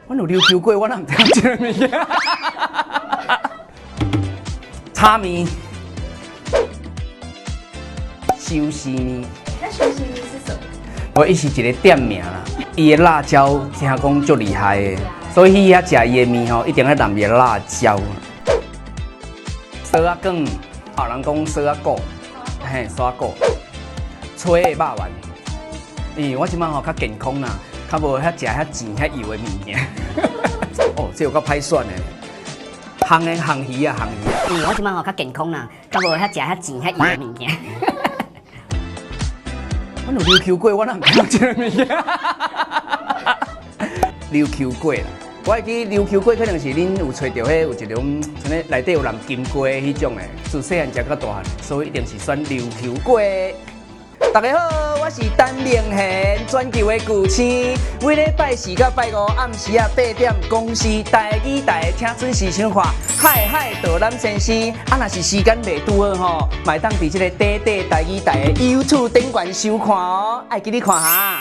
阮有琉球粿，我哪毋知影這个物件。炒麵、壽司麵。那壽司麵是什麼？我伊是一个店名啦，伊的辣椒聽講足厲害的，所以去遐食伊的麵吼，一定愛淋伊的辣椒。趖仔卷，有人講趖仔果，嘿，趖仔果，炊的肉圓。因為我這擺吼較健康啦，較無遐食遐甜遐油的物件。哦，這有夠歹選的，烘的烘魚啊，烘魚啊。因為我這擺吼較健康啦，較無遐食遐甜遐油的物件。阮有琉球粿，我哪毋知這個物件。琉球粿啦，我會記琉球粿可能是恁有揣著彼有一種，像咧內底有淋金瓜彼種的，自細漢食到大漢，所以一定是選琉球粿。大家好，我是陳明賢，全球的巨星。每禮拜四佮拜五暗時仔8點，公視台語台，請準時收看《海海導覽先生》。啊，若是時間袂拄好吼，嘛會當佇這个短短台語台的 YouTube 頂懸收看哦，愛記得看哈。